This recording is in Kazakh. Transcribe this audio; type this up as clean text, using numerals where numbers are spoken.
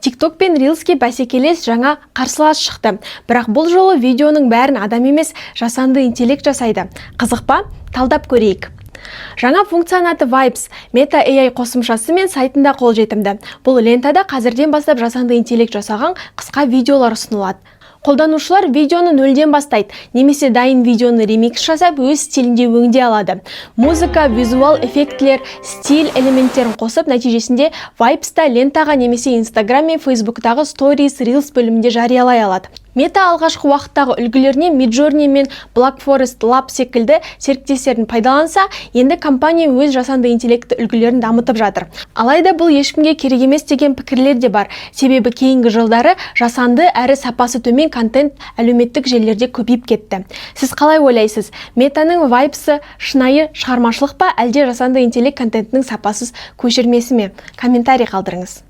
TikTok пен Reelsке бәсекелес жаңа қарсылас шықты. Бірақ бұл жолы видеоның бәрін адам емес, жасанды интеллект жасайды. Қызық па? Талдап көрейік. Жаңа функцияның аты Vibes. Meta AI қосымшасы мен сайтында қолжетімді. Бұл лентада қазірден бастап жасанды интеллект жасаған қысқа видеолар ұсынылады. Қолданушылар видеоны нөлден бастайды немесе дайын видеоны ремикс жасап, өз стилінде өңдей алады. Музыка, визуал эффектілер, стиль элементтерін қосып, нәтижесінде Vibes-та лентаға немесе Instagram мен Facebooktағы Stories, Reels бөлімінде жариялай алады. Мета алғашқы уақыттағы үлгілеріне Midjourney мен Black Forest Lab секілді серіктестерін пайдаланса, енді компания өз жасанды интеллектті үлгілерін дамытып жатыр. Алайда бұл ешкімге керек емес деген пікірлер де бар. Себебі кейінгі жылдары жасанды әрі сапасы төмен контент әлеуметтік желілерде көбейіп кетті. Сіз қалай ойлайсыз? Метаның Vibes-ы шынайы шығармашылық па, әлде жасанды интеллект контентінің сапасыз көшірмесі ме? Комментарий қалдырыңыз.